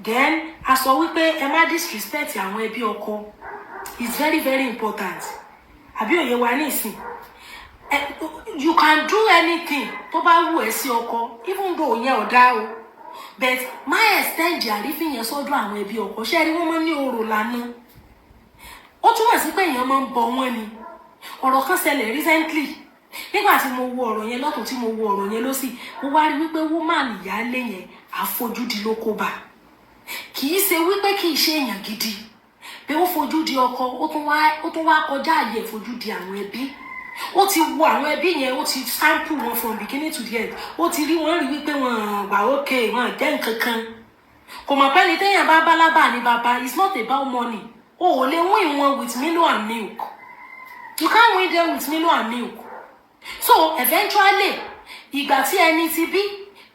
Then a sọ wípé ẹ má disrespect àwọn ẹbí ọkọ. It's very, very important. Àbí òye wa nísìn? You can do anything tó bá wù ẹ́ sí ọkọ, even though yẹn ò dá o, but má extend àrífín yẹn sọ́dọ̀ àwọn ẹbí ọkọ. Ṣé ẹ rí, wọ́n máa ń ní orò lánàá, ó túmọ̀ sí pé èèyàn máa ń bọ wọ́n ni. Ọ̀rọ̀ kan ṣẹlẹ̀ recently. Nígbà tí mo wo ọ̀rọ̀ yẹn lọ́tún, tí mo wo ọ̀rọ̀ yẹn lọ́sì, mo wá rí wípé woman ìyáálé yẹn, àfojúdi ló kó bá. Kì í ṣe wípé kì í ṣe èèyàn gidi pé ó fojú di ọkọ, ó tún wá kọjá àyè ìfojú di àwọn ẹbí. Ó ti wo àwọn ẹbí yẹn, ó ti sample wọn from beginning to the end. Ó ti rí wọn rí wípé wọn wà okay, wọn jẹ́ nǹkan kan. Kò mọ̀ pé ní téèyàn bá bálábà ní bàbá. It's not about money. O ò lè win wọn with Milo and milk. You can't win them with Milo and milk. So eventually, ìgbà tí ẹni ti bí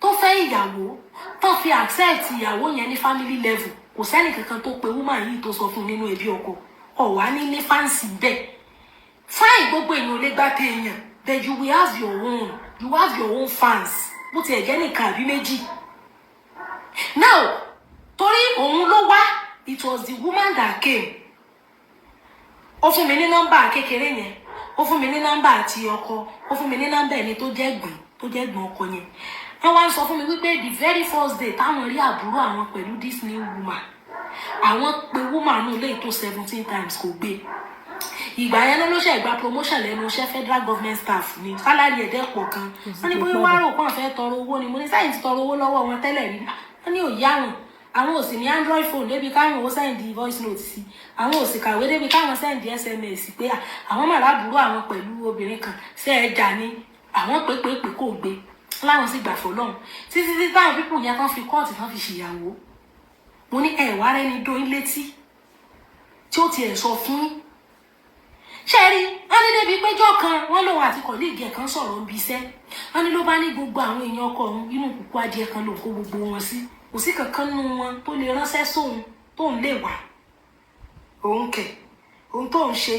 tó fẹ́ ìyàwó, tó fi accept ìyàwó yẹn ní family level, kò sẹ́ni kankan tó pe woman yìí tó sọ fún nínú ẹbí ọkọ. Ọ̀wá ní fans bẹ́ẹ̀. Fine, gbogbo èèyàn ò lè gbá téèyàn, but you will have your own, you have your own fans, bó tiẹ̀ jẹ́ nìkan àbí méjì. Now, torí òun ló wá, it was the woman that came. Ó fún mi ní nọ́mbà kékeré yẹn, ó fún mi ní nọ́mbà àti ọkọ, ó fún mi ní nọ́mbà ẹni tó jẹ́ gbọ̀n ọkọ yẹn. Wọ́n wá ń sọ fún mi wípé the very first day táwọn rí àbúrò àwọn pẹ̀lú this new woman, àwọn pe woman náà lè tó 17 times, kò gbé. Ìgbà yẹn ló ṣe gba promotion lẹ́nu iṣẹ́. Federal government staff ni, salary ẹ̀ dẹ́ pọ̀ gan. Wọ́n ní bóyá wàá rò pọ́n fẹ́ tọrọ owó ni. Mo ní sáyìn ti tọrọ owó lọ́wọ́ wọn tẹ́lẹ̀ rí. Wọ́n ní òye àwọn, àwọn ò sì ní Android phone débi káwọn ò send voice note sí, àwọn ò sì kàwé débi káwọn send SMS pé àwọn màlábùrú àwọn pẹ̀lú obìnrin kan ṣe é jà ní. Àwọn pépépé kò gbé, láwọn sì gbà fọlọ́run títí tí táwọn people yẹn tán fi kóòtù tán fi ṣìyàwó. Mo ní ẹ wá rẹni dóyin létí tí ó tiẹ̀ sọ fún yín. Ṣe rí, wọ́n ní débi péjọ kan, wọ́n lòun àti colleague ẹ̀ kan sọ̀rọ̀ níbi iṣẹ́. Wọ́n ní ló bá ní gbogbo àwọn èèyàn ọkọ òun, inú kúkú adìẹ kan lòun kó gbogbo wọn sí, kò sí kankan nínú wọn tó lè ránṣẹ́ sóun tóun lè wà. Òun kẹ̀, òun tóun ṣe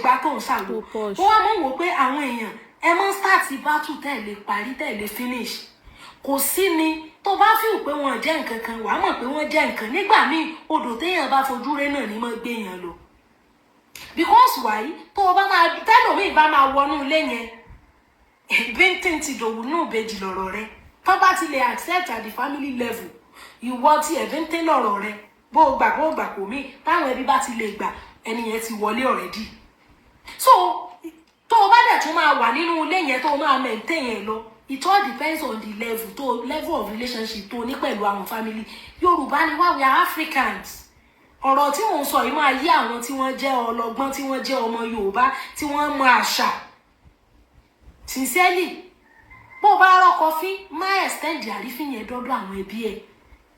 gbá, tóun ṣàwò. Tó posh. Wọ́n wá mọ̀ wò pé àwọn èèyàn ẹ mọ́ start battle tẹ́ ẹ lè parí, tẹ́ ẹ lè finish. Kò sí ni tó bá feel pé wọ́n jẹ́ nǹkan kan, wàá mọ̀ pé wọ́n jẹ́ nǹkan. Nígbà míì, odò téèyàn bá fojú ré náà ni mọ́ gbé yẹn lọ. Because why? Tó o bá máa tẹ́lòmíì bá máa wọnú ilé yẹn, bíntín ti dòwú nù ìbejì lọ̀rọ̀ rẹ. Tó bá ti lè accept at the family level, ìwọ tí ẹ̀ bíntín lọ̀rọ̀ rẹ. Bó o gbà, bó o gbà, kò mí. Táwọn ẹbí bá ti lè gbà, ẹni yẹn ti wọlé already. So tó o bá dẹ̀ tún máa wà nínú ilé yẹn, tó o máa maintain yẹn lọ, it all depends on the level tó level of relationship tó ní pẹ̀lú àwọn family. Yorùbá ni wá, we are Africans. Ọ̀rọ̀ tí mò ń sọ yìí máa yé àwọn tí wọ́n jẹ́ ọlọ́gbọ́n, tí wọ́n jẹ́ ọmọ Yorùbá, tí wọ́n mọ àṣà. Sincerely, bó o bá rọ́kọ fín, má extend àrífín yẹn dọ́dọ̀ àwọn ẹbí ẹ̀.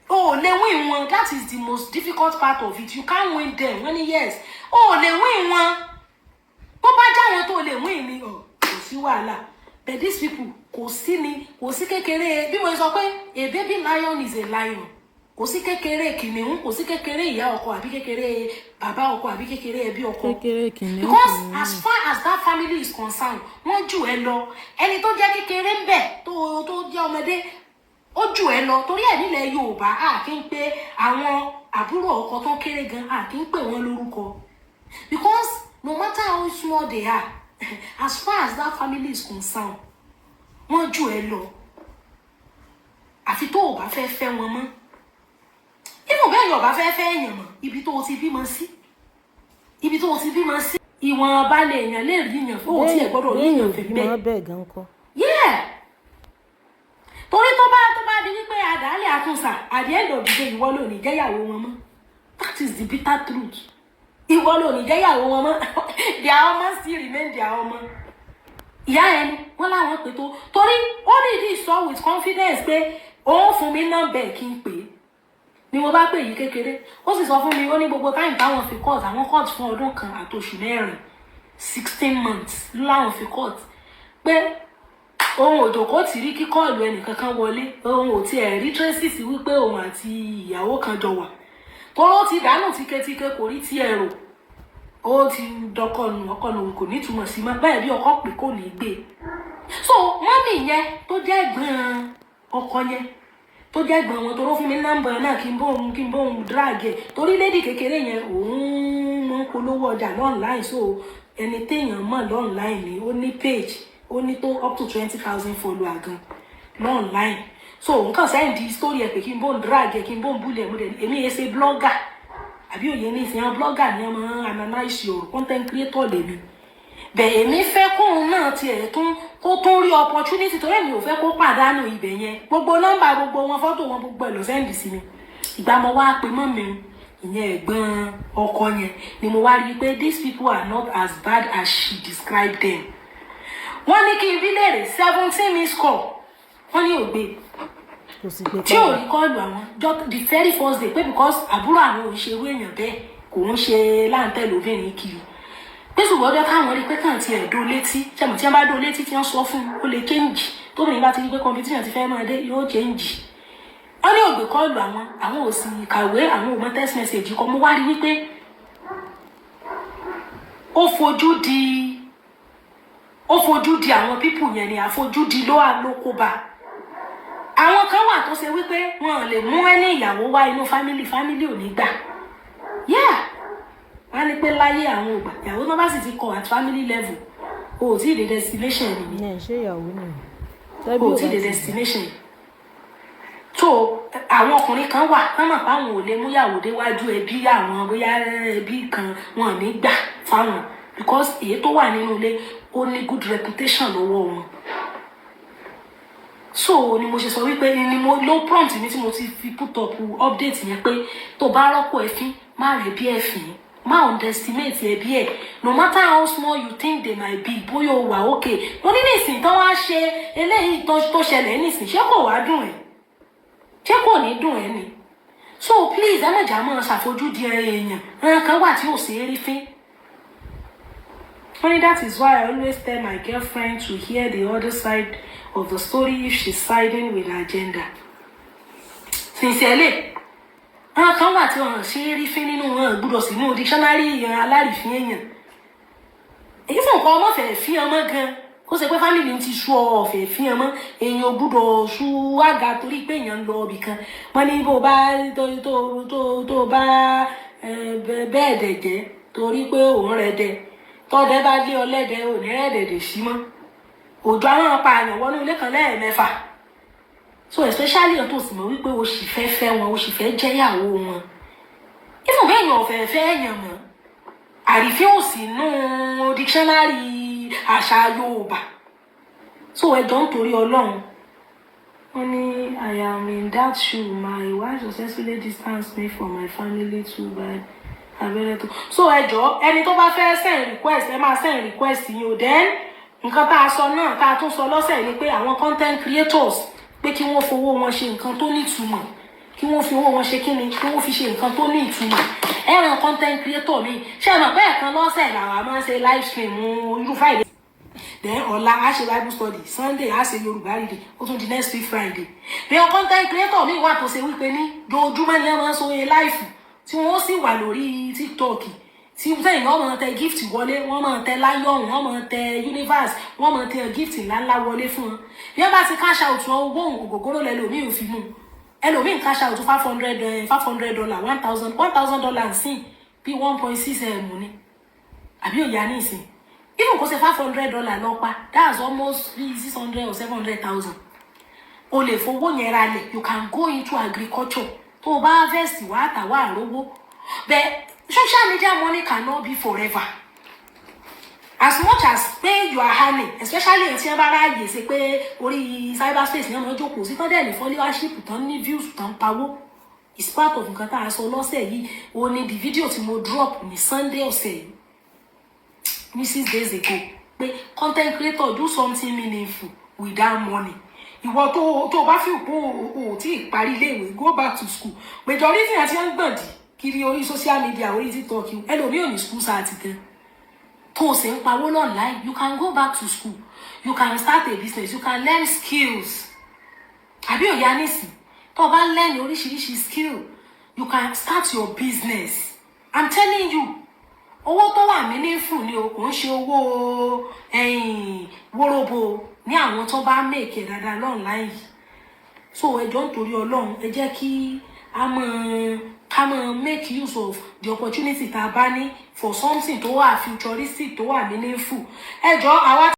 O ò lè win wọn. That is the most difficult part of it. You can't win them. Wọ́n ní yes, o ò lè win wọn. Tó bá jáwọn tó lè win ni, ọ kò sí wàhálà, but these people, kò sí ni, kò sí kékeré. Bí mo sọ pé a baby lion is a lion, kò sí kékeré kìnìún, kò sí kékeré ìyá ọkọ àbí kékeré bàbá ọkọ àbí kékeré ẹbí ọkọ. Kékeré kìnìún. Because kìnìún. as far as that family is concerned, wọ́n jù ẹ lọ. Ẹni tó jẹ́ kékeré ń bẹ̀, tó jẹ́ ọmọdé, ó jù ẹ lọ. Torí ẹ̀, nílẹ̀ Yorùbá, a kì í pé àwọn àbúrò ọkọ tó kéré gan, a kì í pè wọ́n lórúkọ, because no matter how small they are, as far as that family is concerned, wọ́n jù ẹ lọ. Àfi tó o bá fẹ́ fẹ́ wọn mọ́. Even bẹ́ẹ̀ yóò bá fẹ́ fẹ́ èèyàn mọ́, ibi tó o ti bímọ sí, ibi tó o ti bímọ sí, ìwọ̀n balẹ̀ èèyàn lè rí yàn fún òun tí ẹ̀ gbọ́dọ̀ rí yàn fẹ́ bímọ bẹ́ẹ̀. Bẹ́ẹ̀ gan kọ́. Yeah, torí tó bá di wípé àdálẹ̀ àtúnṣà, at the end of the day, ìwọ ló ní jẹ́yàwó wọn mọ́. That is the bitter truth. Ìwọ ló ní jẹ́yàwó wọn mọ́. Their ọmọ still remain their ọmọ. Ìyá ẹni wọ́n láwọn pè tó, torí ó dìídì sọ with confidence pé òun fún mi nọ́mbà ẹ̀ kí n pè é. Ni mo bá pè yí kékeré, ó sì sọ fún mi, ó ní gbogbo time táwọn fi court, àwọn court fún ọdún kan àtoṣù 4, 16 months láwọn fi court, pé òun ò jòkó tì rí kí call ẹnìkankan wọlé, òun ò tiẹ̀ rí traces wípé òun àti ìyàwó kan jọ wà, toró ti dànù tíketíke, kò rí tiẹ̀ rò. Ó ti dọkọ nù, ọkọ nù, kò ní túmọ̀ sí mọ́ bẹ́ẹ̀. Bí ọkọ pé, kò ní gbé. So mummy yẹn tó jẹ́ ẹ̀gbọ́n ọkọ yẹn Tó jẹ́ ẹ̀gbọ́n wọn, tó rọ́ fún mi nọ́mbà náà kí n bóun drag ẹ̀, torí lady kékeré yẹn, òun mọ̀ ń polówó ọjà online. So ẹni téèyàn mọ̀ online ni. Ó ní page, ó ní tó up to 20,000 follower gan online. So òun kàn send story ẹ̀ pé kí n bóun drag ẹ̀, kí n bóun bully ẹ̀. Mo dẹ̀ èmi yẹn ṣe blogger, àbí òye ní ìsìn? Àwọn blogger ni wọ́n máa ń analyse ọ̀rọ̀. Content creator lèmi bẹ̀. Èmi fẹ́ kóun náà tiẹ̀ tún kó tún rí opportunity, torí èmi ò fẹ́ kó pàdánù ibẹ̀ yẹn. Gbogbo nọ́mbà gbogbo wọn, fọ́tò wọn, gbogbo ẹ̀ ló send sí mi. Ìgbà mo wá pe mọ́ mi, ìyẹn ẹ̀gbọ́n ọkọ yẹn, ni mo wá rí i pé these people are not as bad as she described them. Wọ́n ní kí n bí léèrè 17 missed call, wọ́n ní ògbé Kò sì gbé tí ò padà. Rí call àwọn just the very first day, pé because àbúrò àwọn ò ń ṣe irú èèyàn bẹ́ẹ̀, kò ń ṣe láǹtẹ̀ lóbìnrin kiri, pé ṣùgbọ́n ọjọ́ táwọn rí pé kàn ti ẹ̀ dó létí ṣẹ́mu, tí wọ́n bá dó létí, tí wọ́n sọ fún un, ó lè change. Tóbìnrin bá ti rí pé competition ti fẹ́ máa dé, yóò change. Wọ́n ní ògbé call àwọn, àwọn ò sì kàwé, àwọn ò mọ text message kọ́. Mo wá rí wípé ó fojú di àwọn people yẹn ni. Àfojúdi ló wà ló kó bá. Àwọn kan wà tó ṣe wípé wọn ò lè mú ẹni ìyàwó wá inú family, family ò ní gbà. Yeah, wọn á ní pé láyé àwọn ò gbà. Ìyàwó tó bá sì ti kọ at family level, o ò tí ì dé destination nìyẹn. Ní ṣé ìyàwó nìyẹn tẹ́bí O ò ò tí ì bá dé ti gbà. destination. So àwọn ọkùnrin kan wà, wọ́n mọ̀ pé àwọn ò lè mú ìyàwó déwájú ẹbí àwọn, bóyá ẹbí kan wọn ò ní gbà fáwọn, because èyí tó wà nínú ilé, ó ní good reputation lọ́wọ́ wọn. So ni mo ṣe sọ wípé ni mo ló prompt mi tí mo ti fi put up update yẹn, pé tó bá rọ́pò ẹ̀fín, má rẹ̀ bí ẹ̀fín, má underestimate ẹbí ẹ̀, no matter how small you think they might be. Bóyá o wà okay, mo ní nísìnyí tán wá ṣe eléyìí tó ṣẹlẹ̀ nísìnyí, ṣé kò wá dùn ẹ́? Ṣé kò ní dùn ẹ́ ni? So please, ẹ má jà máa ṣàfojúdi èèyàn. Ẹran kan wà tí ò sí rí fín. Funny, that is why I always tell my girlfriend to hear the other side of the story if she's siding with her gender. Sincerely, àwọn kan wà tí wọn ṣe é rí fín nínú wọn, gbúdọ̀ sínú dictionary alárìfín èèyàn. Èyí fún nǹkan ọmọ fẹ̀ẹ́ fín ọmọ gan, kó ṣe pé family ti sú ọ ọ̀fẹ́ fín ọmọ. Èèyàn ò gbúdọ̀ sú àga torí pé èèyàn ń lọ ibì kan. Wọ́n ní bó bá tó tó tó tó bá bẹ́ẹ̀ dẹ̀ jẹ́ torí pé òun rẹ̀ dẹ̀, tọ́dẹ bá lé ọlẹ́dẹ, òní rẹ̀ dẹ̀dẹ̀ sí mọ́. Òjò àwọn apààyàn wọnú ilé kan lẹ́ẹ̀mẹ́fà. So especially tó sì mọ̀ wípé o sì fẹ́ fẹ́ wọn, o sì fẹ́ jẹ́yàwó wọn, ifun bẹ́ẹ̀ yàn ọ̀fẹ́ fẹ́ yàn mọ́, àrífín ò sí nú dictionary àṣà Yorùbá. So ẹjọ́, nítorí Ọlọ́run. Wọ́n ní, "I am in that shoe. My wife successfully distanced me from my family too by abẹ́rẹ́ tó." So ẹjọ́, ẹni tó bá fẹ́ send request, ẹ máa send request yín o. Then nǹkan tá a sọ náà, tá a tún sọ lọ́sẹ̀ ni pé àwọn content creators, pé kí wọ́n fowó wọn ṣe nǹkan tó nítumọ̀. Kí wọ́n fi owó wọn ṣe kí ni? Kí wọ́n fi ṣe nǹkan tó ní ìtumọ̀. Ẹ̀ràn content creator mi, ṣé ẹ mọ̀ pé ẹ̀kan lọ́sẹ̀ làwa máa ń ṣe live stream, irú Friday? Then ọ̀la á ṣe Bible study, Sunday á ṣe Yorùbá reading, ó tún di next week Friday. Bí wọn content creator mi wà tó ṣe wípé ní dojúmọ́ ni wọ́n máa ń so live, tí wọ́n sì wà lórí TikTok, tí sẹ́yìn wọ́n máa tẹ gift wọlé, wọ́n máa tẹ lion, wọ́n máa tẹ universe, wọ́n máa tẹ gift ńláńlá wọlé fún wọn. Bí wọ́n bá ti cash out wọn, owó ògógóró lẹ́lòmíì ò fi mú. Ẹlòmíì cash out $500, $1,000 nsìn bí 1.6 m ni, àbí òyà ní ìsìn? Even kó ṣe $500 lọ pa, that's almost 600 or 700,000. O lè fowó yẹn ra lẹ̀. You can go into agriculture. Tó o bá harvest, wàá tà, wàá rówó. But social media money cannot be forever. As much as pé you are earning, especially tí wọ́n bá ráàyè ṣe pé orí cyberspace ní ọmọ jókòó sí, tán dẹ̀ ní followership, tán ní views, tán pawó, is part of nǹkan tá a sọ lọ́sẹ̀ yìí. O ní the video tí mo drop ní Sunday ọ̀sẹ̀ yìí, ní 6 days ago, pé content creator, do something meaningful with that money. Ìwọ tó bá fi òpó o tí ì parí iléèwé, go back to school. Majority àti ń gbọ̀ndì kiri orí social media, orí TikTok, ẹlòmíì ò ní school cert gan, tó o sì ń pawó online. You can go back to school, you can start a business, you can learn skills, àbí òyà nísìn? Tó o bá learn oríṣiríṣi skill, you can start your business. I'm telling you, owó tó wà meaningful ni o, kò ń ṣe owó wóróbo ní àwọn tó bá make ẹ̀ dáadáa online yìí. So ẹ jọ̀ọ́, nítorí Ọlọ́run, ẹ jẹ́ kí a mọ̀ ká mọ̀ make use of the opportunity tá a bá ní for something tó wà futuristic, tó wà meaningful. Ẹ jọ̀ọ́, àwa.